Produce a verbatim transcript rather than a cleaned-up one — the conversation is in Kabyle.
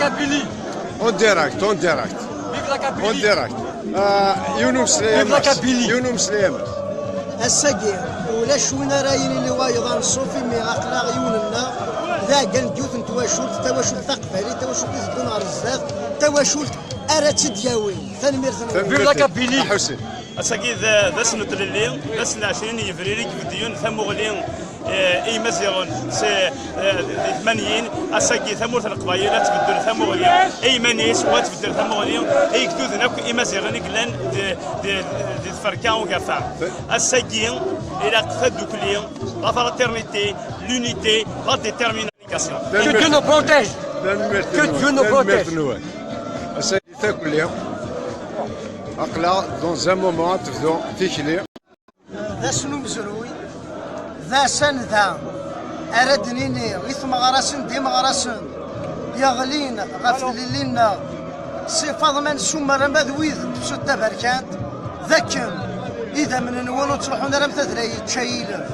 Kabylie. En direct, en direct. Vive la Kabylie. En direct. Ah, yiwen umeslay a Mass. Yiwen umeslay a Mass. Ass-agi, ulac win ara yinin i wayeḍ anṣuf, imi aql-aɣ yiwen-nneɣ d aɛeggal n yiwet n twacult, tawacult taqbaylit, tawacult i teddun ɣer zdat, tawacult ara tt-id-yawin. Tanemmirt-nwen. Vive la Kabylie. Ass-agi d, d ass n utlelli, d ass n ɛecrin n yebrir i ibeddlen tamuɣli, eh, i Yimaziɣen s, eh, di tmanyin. Ass-agi tamurt n Leqbayel ad tbeddel tamuɣli i yiman-is, u ad tbeddel tamuɣli i yegduden akk Imaziɣen i yellan di, di, di tferka ugafa. Ass-agi ilaq tadukli, la fraternité, l'unité, la détermination. Que Dieu nous protège. Que Dieu nous protège. Ass-agi takli, aql-aɣ dans un moment ad tebdu tikli. D ass n umezruy, d ass anda ara d-nini i tmeɣrasin d imeɣrasen yeɣlin ɣef tlelli-nneɣ, s ifaḍ ma nessumar ama d wid n tefsut taberkant, d akken idammen-nwen ur ttruḥun ara am tadra yečča yilef.